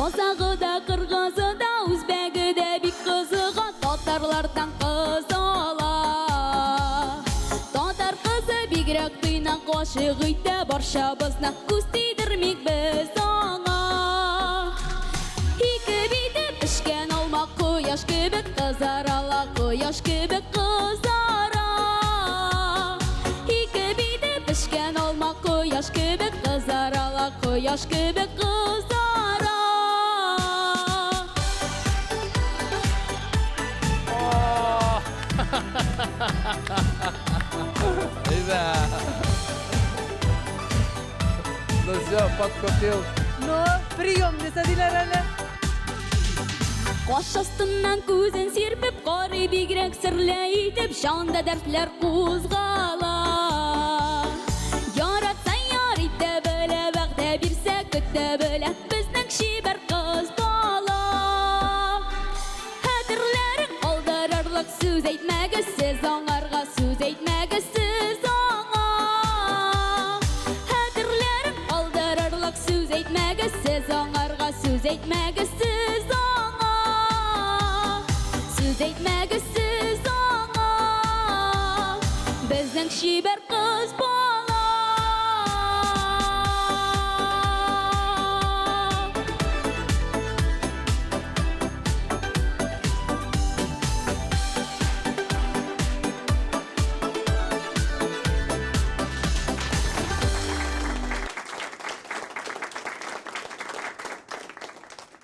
Казагы да, кыргызы да, үзбәге дә бик кызыга, татарлардан кыз ала. Татар кызы бигрәк тыйнак, гашыйк итә барчабызны, күз тидермик без аңа. Ике кояш кебек кызара. Әйдә. Ну все, подкупил. Ну, приемница диләр әле. Каш астыннан күзен сирпеп карый бигрәк серле итеп, җанда дәртләр кузгала. Яратса яр итә белә, вәгъдә бирсә көтә белә, безнең чибәр кыз бала. Хәтерләрен калдырырлык сүз әйтмәгез сез аңарга, сүз әйтмәгез сез аңа. Хәтерләрен калдырырлык сүз әйтмәгез сез аңарга, сүз әйтмәгез сез аңа. Сүз әйтмәгез сез аңа. Безнең чибәр кыз бала.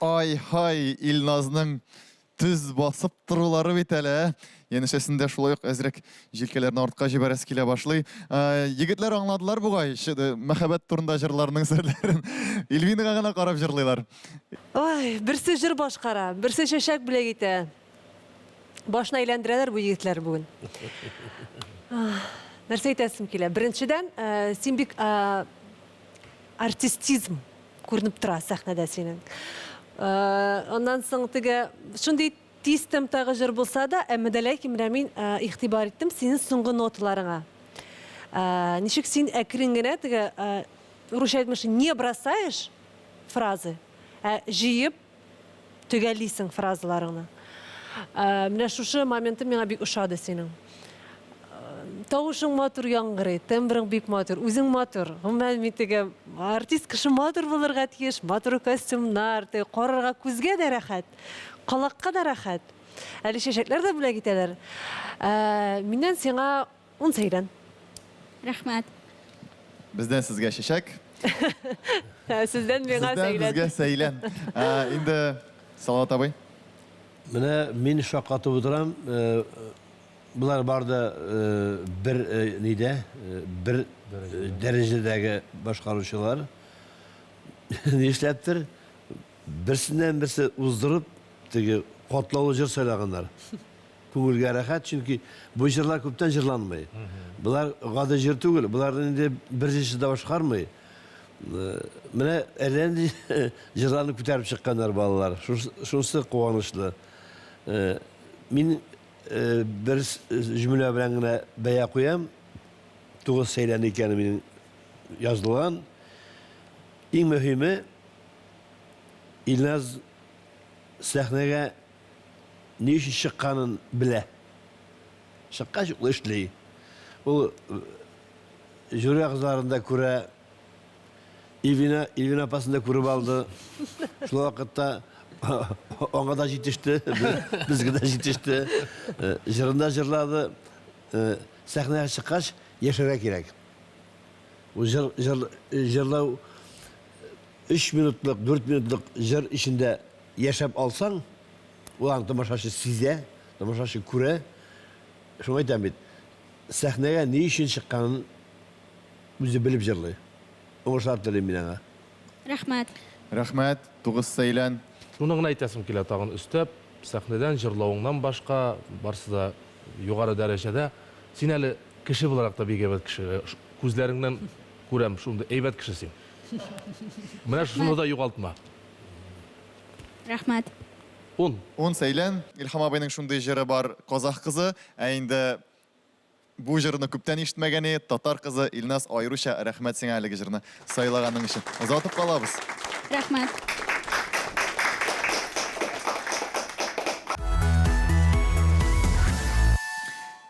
Ай-һай, Илназның төз басып торулары бит әле, ә? Янәшәсендә шулай ук әзрәк җилкәләрне артка җибәрәсе килә башлый. Ә, егетләр аңладылар бугай, мәхәббәт турында җырларның серләрен. Эльвинага гына карап җырлыйлар. Ой, берсе җыр башкара, берсе чәчәк бүләк итә. Башны әйләндерәләр бу егетләр бүген. Нәрсә әйтәсем килә? Беренчедән, э, син бик э, артистизм күренеп тора сәхнәдә синең. Э, аннан соң теге шундый тиз темптагы җыр булса да, әмма дә ләкин менә мин игътибар иттем синең соңгы ноталарыңа. Ничек син әкрен генә теге русча әйтмешли не бросаешь фразы, ә җыеп төгәллисең фразаларыңны. Ә, менә шушы моменты миңа бик ошады синең. Тавышың матур яңгырый, тембрың бик матур, үзең матур. Гомумән, мин теге артист кеше матур булырга тиеш, матур костюмнар, теге карарга күзгә дә рәхәт, колакка да рәхәт. Әле чәчәкләр дә бүләк итәләр. Ә, миннән сиңа ун сәйлән. Рәхмәт. Бездән сезгә чәчәк. Сездән миңа Сездән сәйлән. безгә сәйлән. Ә, инде Салават абый. Менә мин шаккатып утырам. Э, болар бар да э, бер э, нидә, бер дәрәҗәдәге башкаручылар. Нишләптер, берсеннән берсе уздырып, теге катлаулы җыр сайлаганнар. Күңелгә рәхәт, чөнки бу җырлар күптән җырланмый. Болар гади җыр түгел, боларны инде бер җырчы да башкармый. Менә әллә нинди җырларны күтәреп чыкканнар балалар. Шунысы куанычлы. Мин бер җөмлә белән генә бәя куям. Тугыз сәйлән икәне минем язылган. Иң мөһиме, Илназ сәхнәгә ни өчен чыкканын белә. Чыккач, ул эшли. Ул жюри әгъзаларын да күрә, Ильвина, Ильвина апасын да күреп алды. Шул вакытта аңа да җитеште, безгә дә җитеште. Җырын да җырлады. Сәхнәгә чыккач, яшәргә кирәк. Ул җыр, җыр, җырлау 3 минутлык, 4 минутлык җыр эчендә яшәп алсаң, ул аны тамашачы сизә, тамашачы күрә. Шуңа әйтәм бит, сәхнәгә ни өчен чыкканын үзе белеп җырлый. Уңышлар телим мин аңа. Рәхмәт. Рәхмәт, Тугыз Сәйлән. Шуны гына әйтәсем килә тагын өстәп, сәхнәдән җырлавыңнан башка, барсы да югары дәрәҗәдә. Син әле кеше буларак та бик әйбәт кеше. Күзләреңнән күрәм, шундый әйбәт кеше син. Менә шуны да югалтма. Рәхмәт. Ун. Ун Сәйлән. Илһам абыйның шундый җыры бар, Казах кызы. Ә инде бу җырны күптән ишетмәгән иде, Татар кызы Илназ, аеруча рәхмәт сиңа әлеге җырны сайлаганың өчен. Озатып калабыз. Рәхмәт.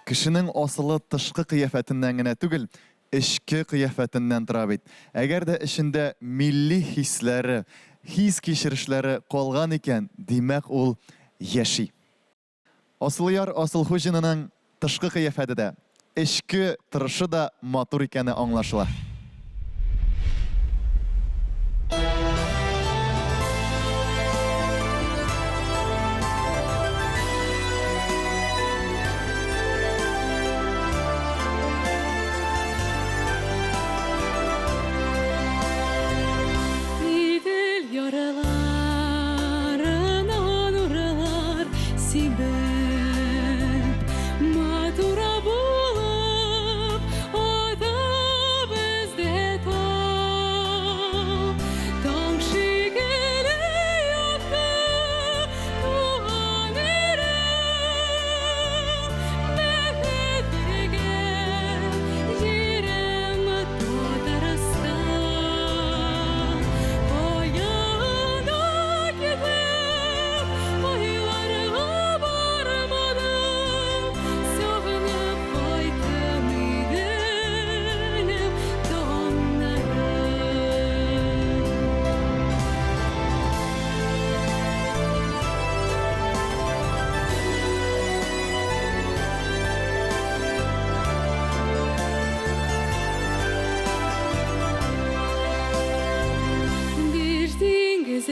Кешенең асылы тышкы кыяфәтеннән генә түгел, эчке кыяфәтеннән тора бит. Әгәр дә эчендә милли хисләре, хис-кичерешләре калган икән, димәк, ул яши. Асылъяр Асылхуҗинаның тышкы кыяфәте дә, эчке торышы да матур икәне аңлашыла.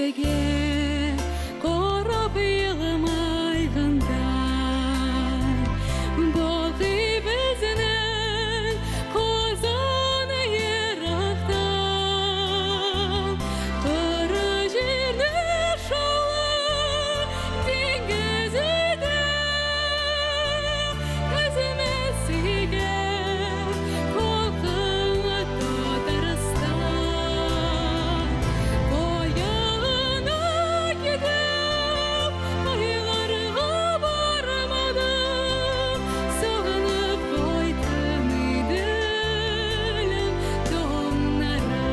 Күккә карап елмайгандай, Балкый безнең Казан ерактан. Коры җирне шаулы диңгезе дә Көземә сөйгән халкың Татарстан. Кая гына китеп, кайларга бармадым, Сагынып кайттым Иделем таңнарын.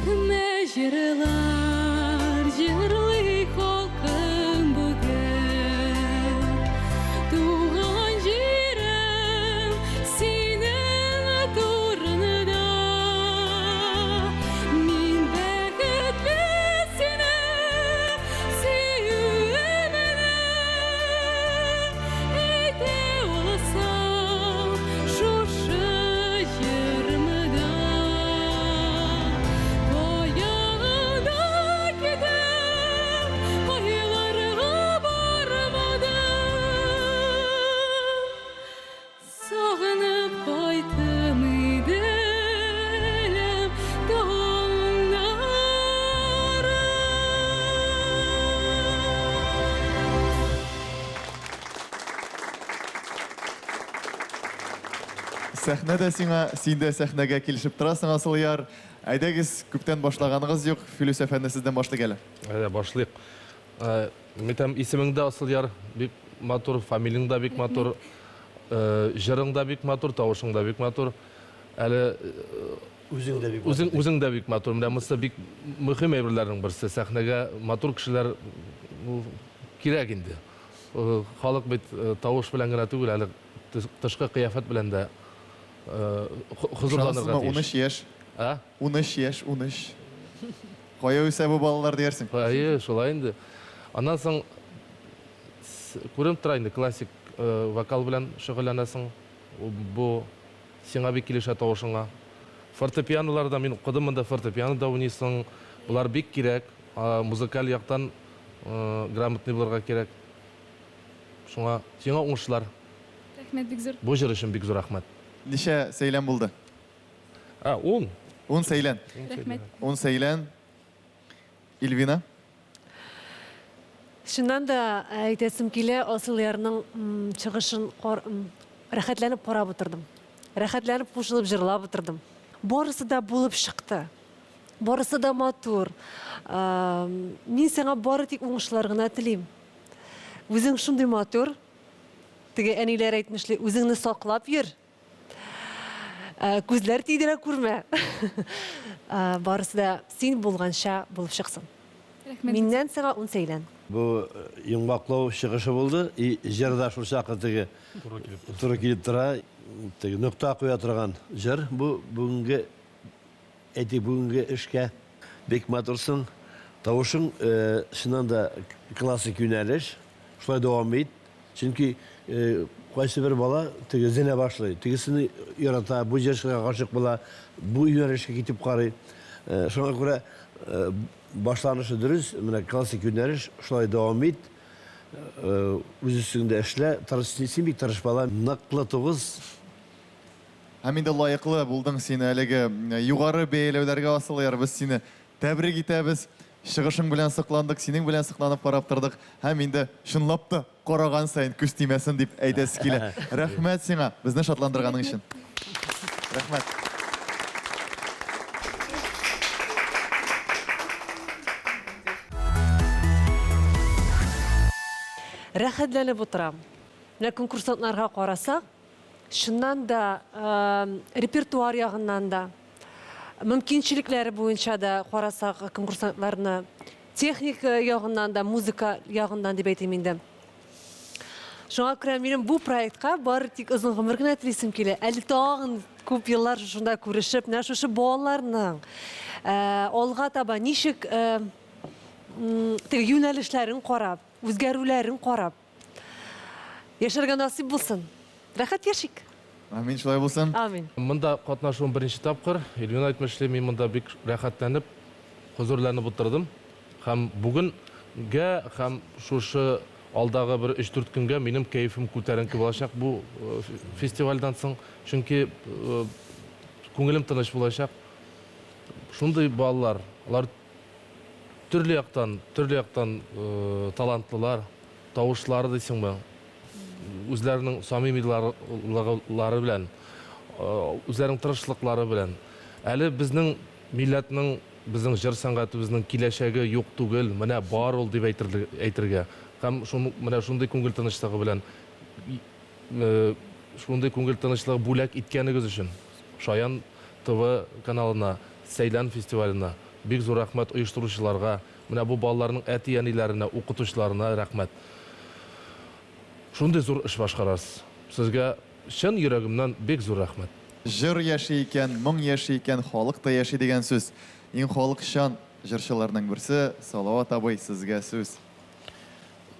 Күпме җырлар җырлый халкым бүген. Туган җирем синең турында. Мин бәхетле сине сөюемне әйтә алсам шушы җырымда. Кая гына китеп, кайларга бармадым, Сагынып кайттым Иделем таңнарын. Сәхнә дә сиңа, син дә сәхнәгә килешеп торасың, Асылъяр. Әйдәгез, күптән башлаганыгыз юк, Филүс әфәнде, сездән башлыйк әле. Әйдә, башлыйк. Мин әйтәм, исемең дә Асылъяр бик матур, фамилияң дә бик матур, җырың да бик матур, тавышың да бик матур. Әле Үзең дә бик үзең, үзең дә бик матур. Менә монысы бик мөһим әйберләрнең берсе. Сәхнәгә матур кешеләр ул кирәк инде. Халык бит тавыш белән генә түгел, әле тышкы кыяфәт белән дә хозурланырга Ышанасызмы, тиеш. 13 яшь. А? 13 яшь, 13. Кая үсә бу балалар диярсең. Әйе, шулай инде. Аннан соң күренеп тора инде, классик вокал белән шөгыльләнәсең. Бу сиңа бик килешә тавышыңа. Фортепианоларда мин укыдым монда, фортепианода уйныйсың. Болар бик кирәк. Музыкаль яктан грамотный булырга кирәк. Шуңа сиңа уңышлар. Рәхмәт бик зур. Бу җыр өчен бик зур рәхмәт. Ничә сәйлән булды? А, 10. 10 сәйлән. Рәхмәт. 10 сәйлән. Ильвина. Чыннан да әйтәсем килә, Асылъярның чыгышын рәхәтләнеп карап утырдым. Рәхәтләнеп кушылып җырлап утырдым. Барысы да булып чыкты. Барысы да матур. Мин сиңа бары тик уңышлар гына телим. Үзең шундый матур. Теге әниләр әйтмешли, үзеңне саклап йөр. Күзләр тидерә күрмә. Барысы да син булганча булып чыксын. Рәхмәт. Миннән сиңа 10 сәйлән. Бу йомгаклау чыгышы булды. И җыр да шул чакы теге туры килеп тора. Теге нокта куя торган җыр. Бу бүгенге, әйтик, бүгенге эшкә бик матурсың. Тавышың чыннан да классик юнәлеш. Шулай дәвам ит. Чөнки кайсы бер бала теге эзләнә башлый. Тегесен ярата, бу җырчыга гашыйк була, бу юнәлешкә китеп карый. Шуңа күрә башланышы дөрес, менә классик юнәлеш, шулай дәвам ит. Үз өстеңдә эшлә, тырыш, син бик тырыш бала, ныклы 9. Һәм инде лаеклы булдың син әлеге югары бәяләүләргә, Асылъяр. Без сине тәбрик итәбез. Чыгышың белән сокландык, синең белән сокланып карап тордык. Һәм инде чынлап та караган саен күз тимәсен дип әйтәсе килә. Рәхмәт сиңа, безне шатландырганың өчен. Рәхмәт. Рәхәтләнеп утырам. Менә конкурсантларга карасак, чыннан да репертуар ягыннан да, мөмкинчелекләре буенча да карасак конкурсантларны, техника ягыннан да, музыка ягыннан дип әйтим инде. Шуңа күрә минем бу проектка бары тик озын гомер генә телисем килә. Әле тагын күп еллар шушында күрешеп, менә шушы балаларның Алга таба ничек теге юнәлешләрен карап, үзгәрүләрен карап яшәргә насыйп булсын. Рәхәт яшик. Амин, шулай булсын. Амин. Монда катнашуым беренче тапкыр. Эльвина әйтмешли, мин монда бик рәхәтләнеп, хозурланып утырдым. Һәм бүгенгә һәм шушы алдагы бер өч-дүрт көнгә минем кәефем күтәренке булачак бу фестивальдән соң. Чөнки күңелем тыныч булачак. Шундый балалар, алар төрле яктан, төрле яктан талантлылар, тавышлары дисеңме, үзләренең самимилыклары белән, үзләренең тырышлыклары белән. Әле безнең милләтнең, безнең җыр сәнгатебезнең киләчәге юк түгел, менә бар ул дип әйтергә. Һәм менә шундый күңел тынычлыгы белән, шундый күңел тынычлыгы бүләк иткәнегез өчен Шаян ТВ каналына, Сәйлән фестиваленә бик зур рәхмәт, оештыручыларга, менә бу балаларның әти-әниләренә, укытучыларына рәхмәт. Шундый зур эш башкарасыз. Сезгә чын йөрәгемнән бик зур рәхмәт. Җыр яши икән, моң яши икән, халык та яши дигән сүз. Иң халыкчан җырчыларның берсе, Салават абый, сезгә сүз.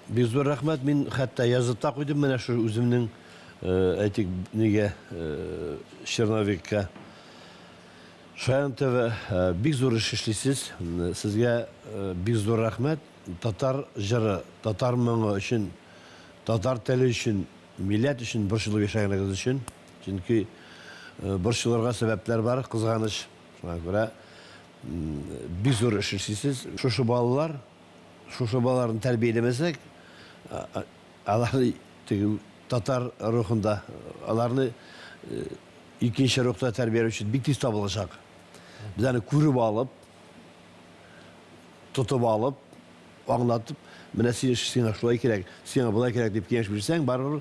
Бик зур рәхмәт. Мин хәтта язып та куйдым менә шул үземнең, әйтик, нигә, черновикка. Шаян ТВ, бик зур эш эшлисез. Сезгә бик зур рәхмәт. Татар җыры, татар моңы өчен, татар теле өчен, милләт өчен борчылып яшәгәнегез өчен. Чөнки борчылырга сәбәпләр бар, кызганыч. Шуңа күрә бик зур эш эшлисез. Шушы балалар, шушы балаларны тәрбияләмәсәк, аларны теге татар рухында, аларны икенче рухта тәрбияләүче бик тиз табылачак. Без аны күреп алып, тотып алып, аңлатып, менә син сиңа шулай кирәк, сиңа болай кирәк дип киңәш бирсәң, барыбер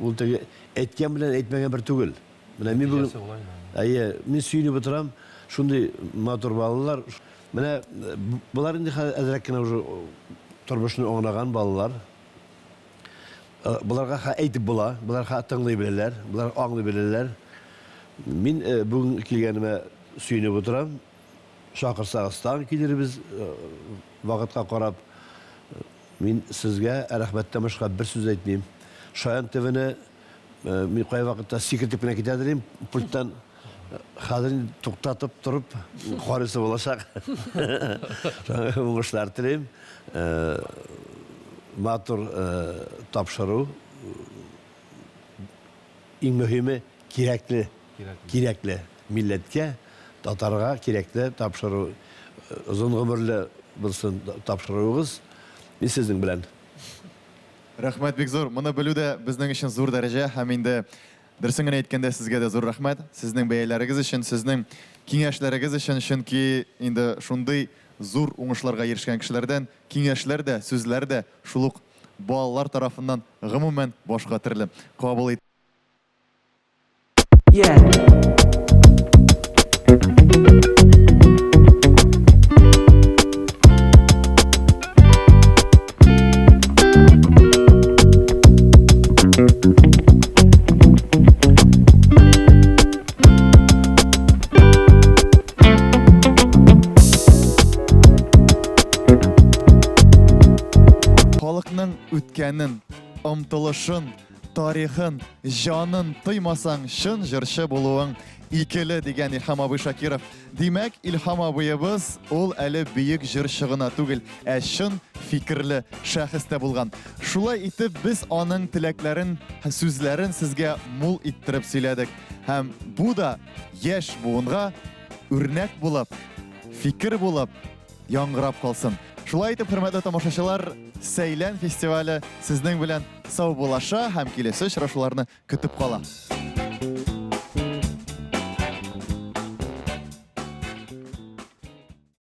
ул теге әйткән белән әйтмәгән бер түгел. Менә мин бүген Әйе, мин сөенеп утырам, шундый матур балалар. Менә болар инде хәзер әзрәк кенә уже тормышны аңлаган балалар. Боларга әйтеп була, болар тыңлый беләләр, болар аңлый беләләр. Мин бүген килгәнемә сөенеп утырам. Чакырсагыз тагын килербез, вакытка карап. Мин сезгә рәхмәттән башка бер сүз әйтмим. Шаян ТВны мин кайвакытта сикертеп кенә китә дим, пульттан. Хәзер инде туктатып торып карыйсы булачак. Уңышлар телим. Матур тапшыру. Иң мөһиме кирәкле, кирәкле милләткә, татарга кирәкле тапшыру. Озын гомерле булсын тапшыруыгыз. Мин сезнең белән. Рәхмәт бик зур. Моны белү дә безнең өчен зур дәрәҗә һәм инде дөресен генә әйткәндә сезгә дә зур рәхмәт. Сезнең бәяләрегез өчен, сезнең киңәшләрегез өчен, чөнки инде шундый зур уңышларга ирешкән кешеләрдән киңәшләр дә, сүзләр дә шул ук балалар тарафыннан гомумән башка төрле кабул ителә. Халыкның үткәнен, омтылышын, тарихын, җанын тоймасаң, чын җырчы булуың икеле, дигән Илһам абый Шакиров. Димәк, Илһам абыебыз ул әле бөек җырчы гына түгел, ә чын фикерле шәхес тә булган. Шулай итеп, без аның теләкләрен, сүзләрен сезгә мул иттереп сөйләдек. Һәм бу да яшь буынга үрнәк булып, фикер булып яңгырап калсын. Шулай итеп, хөрмәтле тамашачылар, Сәйлән фестивале сезнең белән саубуллаша һәм киләсе очрашуларны көтеп кала.